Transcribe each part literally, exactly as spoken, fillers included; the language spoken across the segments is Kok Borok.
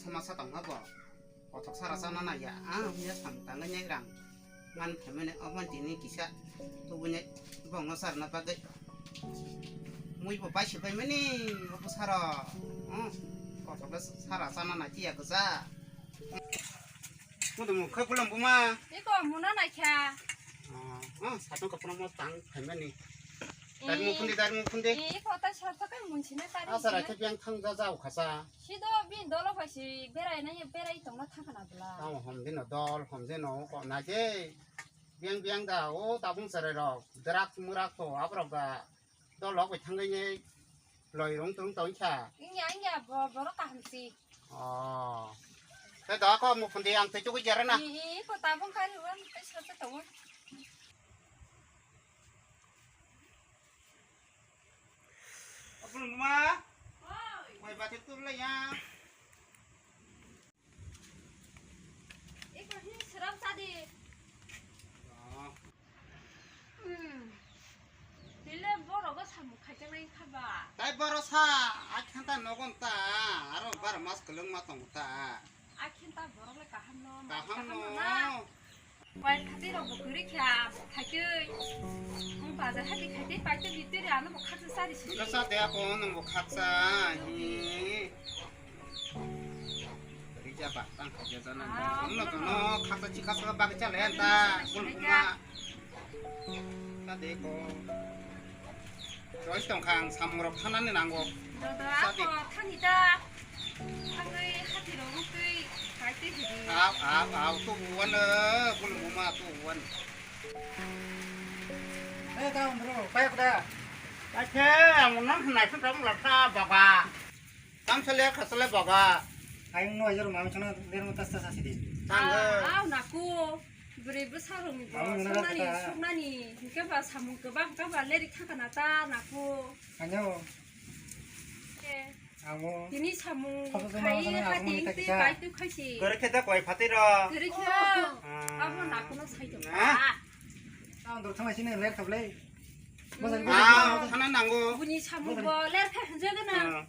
Masa tongma bo. Kothok sara chana naiya. Ah, ya sam tangani rang. Man phaimani omo tini kisa. Tubuni bongno sarna bagwi. Mui bo paisi paimani obo sara. Hmm. Kothok le sara chana nai tiya gja. Mudu mukha bulam buma. Iko muna naikha. Ah, ah, satong kapra mo tang phaimani. Dari mukhundi, dari mukhundi. Iko tai sarsa kai munchina tari. Asa rakhe biang thang ja jau khasa. Sido bin dolo phaisi berai na berai tongna thangkha na bla. Tamo hom dino dol hom dino ko na je. Biang biang da o tabung sarai rok. Drak murak to abrok da. Dol lok bai thangwi ne loi rung tung tong kha. Inya inya bo borok kaham si. Oh. Te da ko mukhundi ang te chukwi jara na. I i ko tabung kari wan te sa te tong. Apun ma. Oi. Oi batik tu le ya. Eko hin seram sadi. Oh. Hmm. Tile boro go samung khaijak nai kha ba. Tai boro sa, akhanta nogon ta, aro bar mas kwlwng ma tong ta. Akhanta borok le kaham no, kaham no. Wai khati rok bo kwrwi kha, bo khaitwi. Ang bazar hati khaitwi, paitwi bitwi ri ano bo khaksa sari si. Kasa de ako nang bo khaksa, hi. Rija ba tang khaja jana. Ah, no, no, no, khaksa chi khaksa ba cha le ta. Kul ma. Ta de ko. Roi tong khang samrok thanani nango. Dodo, sadi. Ako thani ta. Thangwi hati rok mukwi kai twi hidi. Aw, aw, aw, to buwan, bul muma to buwan. Eh, ta bro, kaya kuda. Kaise, ang nang nai sun ram lapsa baba. Tam sale khasale baba. Ayung no ajar mami chana der mo tas tas asidi. Tang. Ah, aw naku. Bwrwi bwsarokni bo suknani, suknani, hwnkhe ba samung kwbang kha ba leri thangkha na ta naku. Ano. Tini samung khai hati twi pai twi khaisi. Kwrwi khe da koi phatwi rok. Kwrwi khe. Abo nakuno sai tong. Ang dor thanglaisini ler khablai. Ah, khana nango. Buni samung bo ler khai hwnjagana.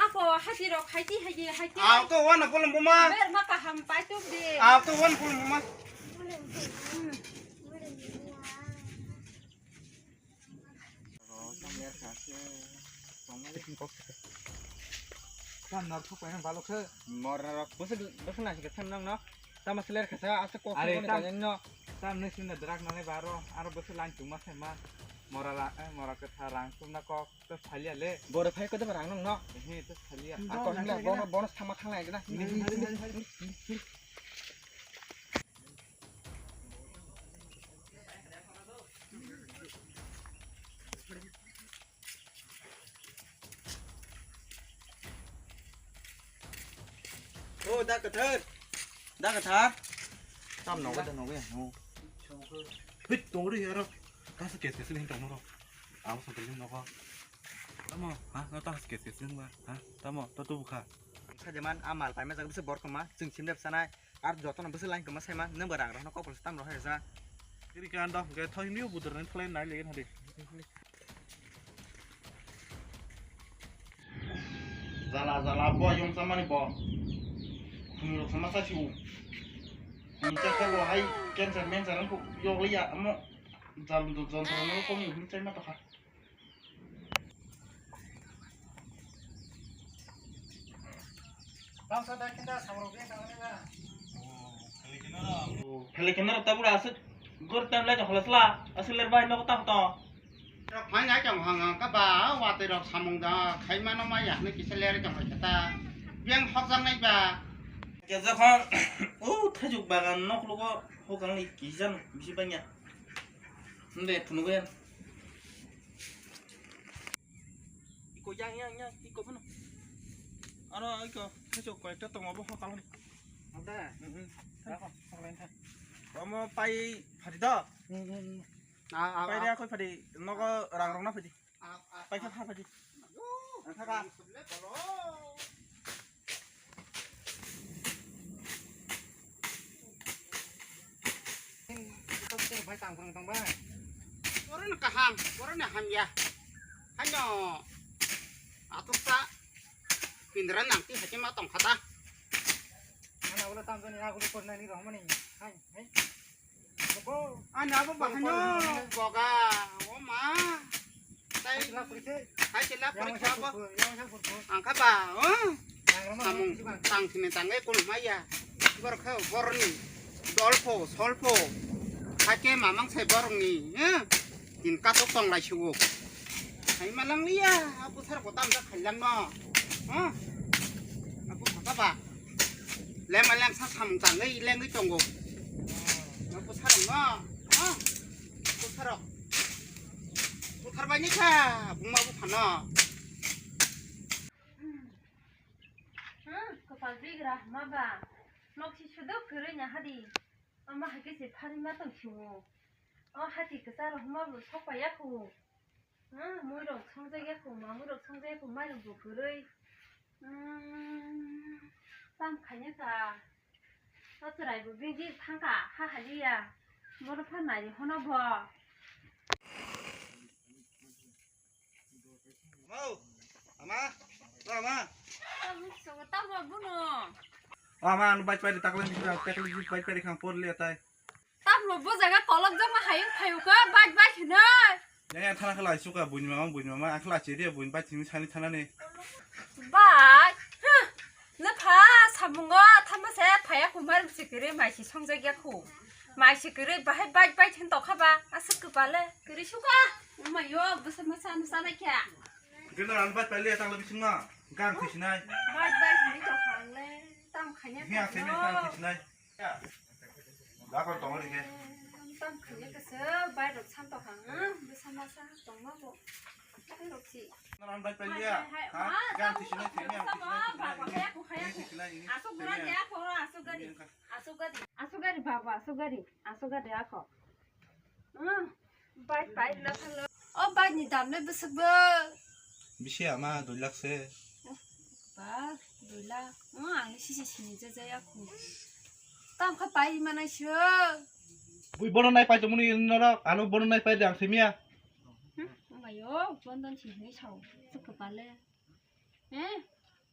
Ako hati rok khai ti hai hai ti. Ah, to wana bolong buma. Ber ma kaham pai tuk de. Ah, to wan bolong buma. Tam nar thuk paina balo khe. Mor narok bwswk bwswk nasi khe sem nang no. Tamo seler khasa asa kok. Are, ni tam, kanya no. Tam ni sinda drak nanai baro aro bwswk line tuma sai ma. Mora la, eh, mora khe tha rang tumna kok to salia le. Boro phai ko de rang nang no. He to salia. Ako himla bono bono sama thang lai na. O da kathar. Da kathar. Tam nogo da nogo ya no. Hit tongri yaro. Kasa kes kes hin tongro. Amo sa tongri nogo. Tamo ha no ta kes kes hin ba. Ha tamo to tu bukha. Sajeman amal paima jaga bisa borkoma jeng simdep sanai. Ar jotono bwswk line kwma saima, nwng bo rang rokno kok kwlwng se tam rw hai rwjak. Iri khe ang dok hwnkhe thoi hwnwi o budor nani tholai nai le hadi. Jala jala bo yong chamani bo. Khunui rok sama sa si u. Khunui cha khe bo hai cancer mencer wng kuk yok liya amo jal do jontro no kok ni hwnwi chaima tokha. Phelikena rok tabura aswk gor time lai tong khalasla aswk ler bai nogo tamo tong. Rok phai nai tong hang hang ka ba watwi rok samung da khai mano ma ya hwnwi kisa ler tong khai khe ta. Biyang hokjak nai ba. Khe jokhon o thaijuk bagan noklugo hokang ni kisa bisi banya. Nde phunuk ya. Iko yang yang yang iko phano. Aro iko khacho koyekta tongo bo hokalan. Ada. Mhm. Rako, hokalan tha. Omo pai phadi do. Mhm. A, a, pai a. Dia koi phadi nogo rang rong na phadi. A, a, pai kha phadi. Angkha ba. Ito sir bai tang phang tang bai. Oro no kaham, oro no hamya. Hano atukta pindra nangti hachima tong khata. Ani abo bahano boga, o ma. Tai hai chila porikha ba. Angkha ba, o. Samung tang sini tang e kun maya. Bor kha borni dolpho, solpho. Hake mamang sai borni, eh. Tin katok tong lai sugo. Hai malang liya, apu sar ko tam ja khailang no. Ha? Apu kha ba. Lema lengsa samung tangwi lengwi tongo. Bwsarok no. Ha? Bwsarok. Bwsar bai ni kha, buma bupha no. Hmm, kwpal bigra hama ba. Nok si sudok kwrwi nya hadi. Ama hai khe se phari ma tong sio. O hati kwcharo hama bo sok pai ya khu. Hmm, mui rok songjak ya khu, mamui rok songjak ya khu, mai rok bo kwrwi. Hmm, tam khaina ta. O chwrai bo bini thangka, ha haliya. Bono phan nai hono bo. Mau, ama, to ama. Tam rok buno. O ama, ano bike pari takle, takle bike pari khang porli atai. Tamlo bo jaga kolok jama hayung phayung kha, bike, bike hinoi. Ya, ya, thana khala suka buini mama, buini mama, ang khala chiri buini bike thini sani thana ni. Bike, huh. Na pha samungo thama se phaya kumar sikiri mai si songjak ya khu. Mai sikiri bahai bike, bike hin tokha ba, asuk kepale, kiri suka. Mayo, bwsa masa anu sana kya. Gena ran bike pali ya tangla bising ma, gang khisinai. Bike, bike hin tokha le, tam khanya. Hiya, semi gang khisinai. Dakol tongo rike. Tam khanya kese, bai rok san tokha, hmm? Bwsa masa tongma bo. Bai rok si. Naran bai paliya. Hai, hai, hai. Ha? Ah, gan tam tisinai, temi ang tisinai, tisinai, ini. Asuk gura dia ko, asuk gari. Asuk gari, babu, asuk gari. Asuk gari ako. Hmm. Bai pai na thanglo. O bai ni dam le bwswk bo? Bisi ama dui lakh se. Ba, dui lakh. O, ang ni sisi sini jaja ya khu. Tam kha pai manai sio. Bui bono nai pai tongmani norok, ano bono nai pai de ang simiya. Hmm, mayo, bondon si hini sao. Suk pale. Eh?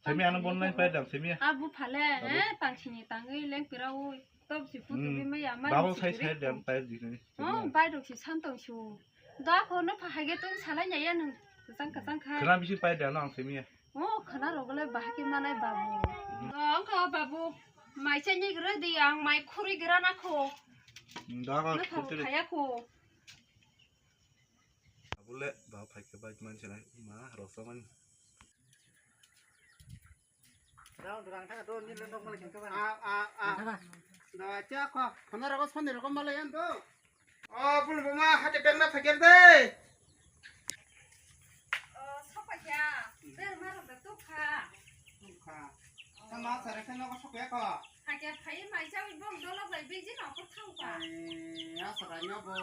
Simi ano bono nai pai de ang simiya. Abu phale, eh, tang sini tangwi leng pira ui. Top si putu bi maya, mai. Babo sai sai de ang pai di ni. Oh, bai dok si santong su. Da ko no pha hage tong salai ya ya nung. Kachang kachang kha. Khana bisi pai de ano ang simiya. Oh, khana rogole bahaki manai babu. Ang kha babu. Mai chani gra di ang mai khuri gra na kho. Da ka khuri khaya kho. Abule ba phai ke bai man chalai ma rosomani. Rang rang thang do ni lendok malai kengke ba. A a a. Da cha kho. Khana rogo soni rogo malai an do. O, bul buma, hati bengna phagir de. O, sokpakya. Ber marok da tukha. Tukha. Tama sare khe nogo sokya ko. Hakya phai mai chawi bong dolo bai biji no ko thangpa. Ai, ya sarai no bo.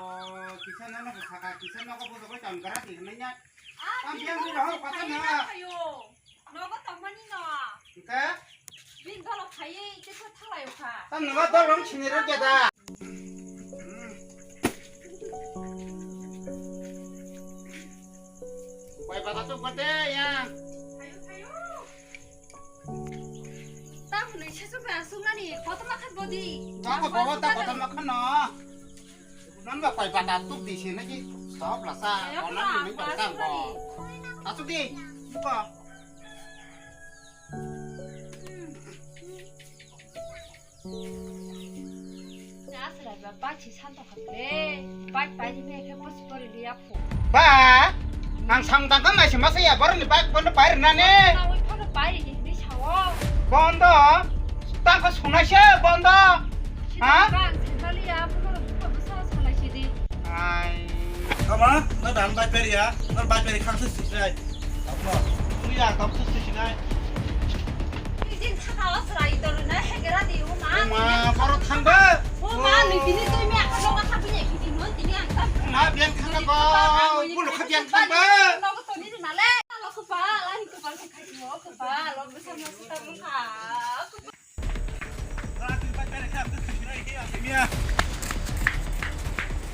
Kisa no no saka, kisa no ko bo bo cham gara di nanya. Ah, tam biang di rohor pata na. Nogo tongmani no. Hingke? Bini dolo phaiwi tei khe thalai kha. Tam nungma dol rong sini rok ya da. Bai bata tuk bate ya. Phayu, phayu. Tam nung se suk na suk nani kotorma khat bodi. Ta ko bobo ta kotorma khat no. Non ba pai bata tuk di se naki stop la sa. Ayo, konan ni ba, nung ba sa sa bo. Nani. Asuk di. Buka. Ba, ang sang tangkang nai se masa ya, borok ni bike bondo pai rina ne. Bondo, tangka sunai se bondo. Ha? Ai. Ama, na dan bike pai ya, na bike pai khang se sinai. Apa? Ini ya, tam se sinai. Izin thaka o sra idol na hegera di o ma. O ma, boro thangba. O ma, ni bini toi me akha loga kha bini bini non tini ang tam. Ma, biang thangba ko, bulu kha biang thangba. Nogo toni na le. Lo ko pa, la ni ko pa khai mo ko pa, lo bisa mo ta mo kha.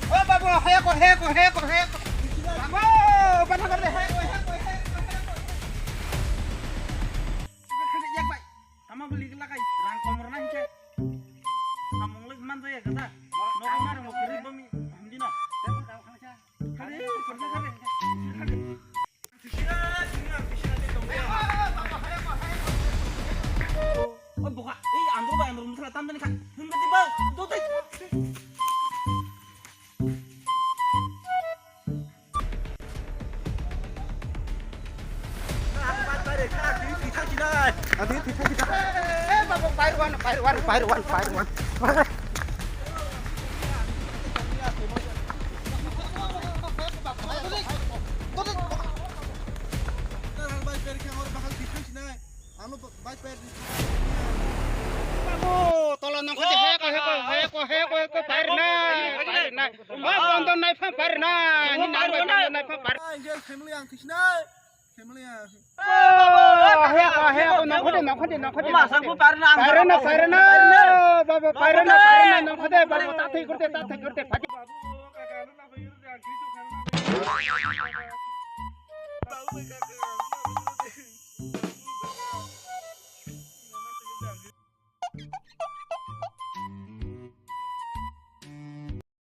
O babu, heko, heko, heko, heko. Babu, bana bana, heko, heko, heko, heko. Yak bai. Tama beli lakai, rang komor nang ke. Boka, ei andro bai andro musala tamdani kha. Himba di ba, do dai. Babu, tolo nang khati heko, heko, heko, heko, heko, pair na, pair na. Oh, bandon nai phang pair na, ni nang bai bandon nai phang pair. Angel family ang kisna, family ang. Oh, heko, heko, nang khati, nang khati, nang khati. Ma, sangku pair na, pair na, pair na. Babu, pair na, pair na, nang khati, babu, tathai kurte, tathai kurte, phati.